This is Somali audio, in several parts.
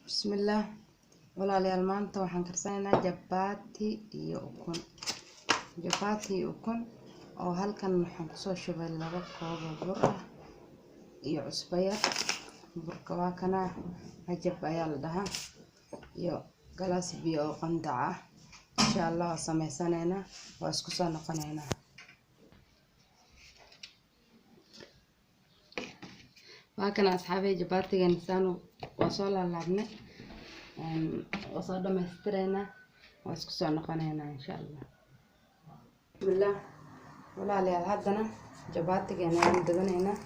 Bismillaah walaalayaal, maanta waxaan karsanaynaa jabaati iyo ukun. Jabaati iyo ukun oo halkan waxaan kusoo shubay 2 koob oo bur ah iyo cusbo yar. Burka waa kana, rajab ayaa la dhahaa, iyo galaas biyo oo qandac ah. Insha Allah waa sameysanaynaa, waa isku soo noqonaynaa. Waa kana asxaabey, jabaatigan saan waa soo laalaabnay, waa soo dhammaystiraynaa, waa isku soo noqonaynaa insha Allah. Bismillaah walaalayaal, haddana jabaatigeena ayaan dubanaynaa.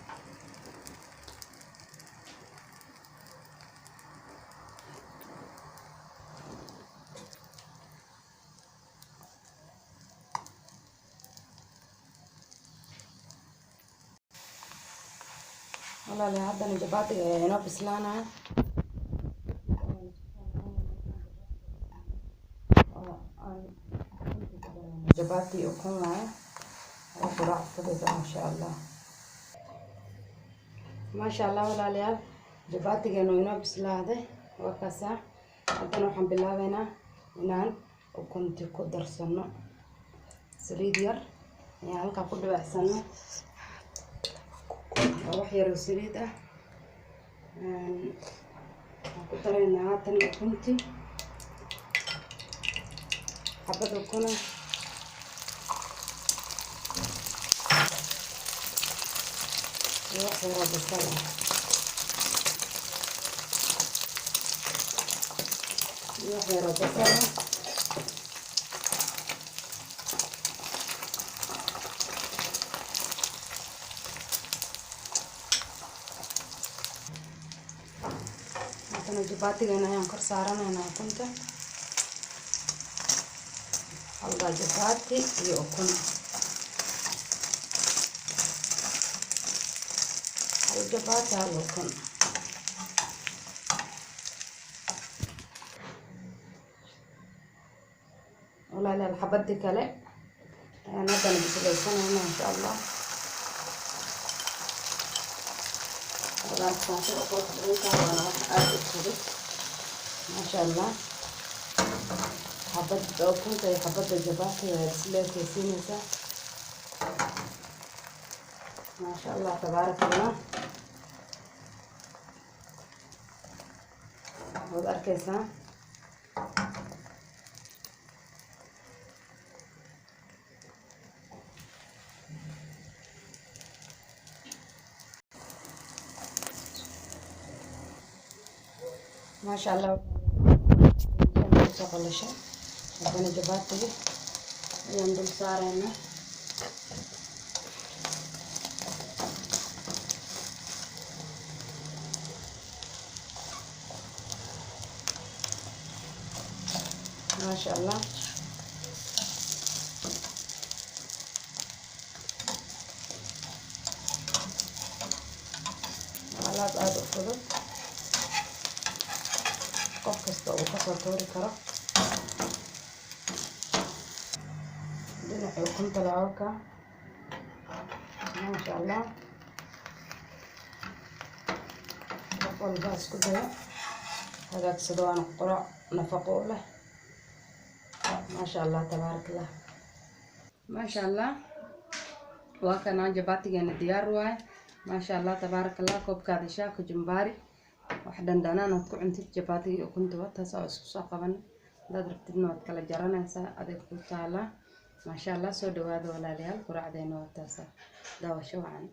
Walaalayaal, haddana jabaatiga ayaa inoo bislaanaya oo aan jabaati ukun waaye, oo quraac fudud ah insha Allah. Maasha Allah walaalayaal, jabaatigeenu inoo bislaaday, waa kaasaa. Haddana waxaan bilaabeynaa inaan ukunti ku darsano. Saliid yar ayaan halkaa ku dhibacsano, waa wax yar oo saliid ah. Waxaan ku daraynaa haatan ukunti, xabad ukuna iyo wax yaroo basal ah iyo wax yaroo basal ah. Haddana jabaatigeena ayaan kor saaranaynaa ukunta. Halkaa jabaati iyo ukun, hal jabaati hal ukun. Walaalayaal, xabadii kale ayaan haddana bislaysanaynaa insha Allah. Walaashaan sida qurux badan tahay, waana wax aada u fudud maasha Allah. Xabadda ukunta iyo xabadda jabaatiga ayaad isla ekeysiinaysaa, maasha Allah tabaaraka Allah. Waad arkaysaa, maasha Allah. Soo qalashay, haddana jabaatiga ayaan dul saaraynaa. Maasha Allah, alaab aada u fudud, qof kasta uu kasoo tuuri karo. Dhinaca ukunta laabaka, maasha Allah, qof walba isku dayo hagaagsado, waana quraac nafaqo u leh, maasha Allah tabaaraka Allah. Maasha Allah, waa kanaa jabaatigeena diyaar waaye, maasha Allah tabaaraka Allah. Koobkaada shaah, kajumbaari, wax dhandhanaan aad ku cuntid. Jabaatiga iyo ukunta taas oo isku soo qaban, hadaad rabtidna waad kala jaranaysaa, adig ku taalaa, maasha Allah. Soo dhawaada walaalayaal, quraacdeena waa taasa. Daawasho wacan.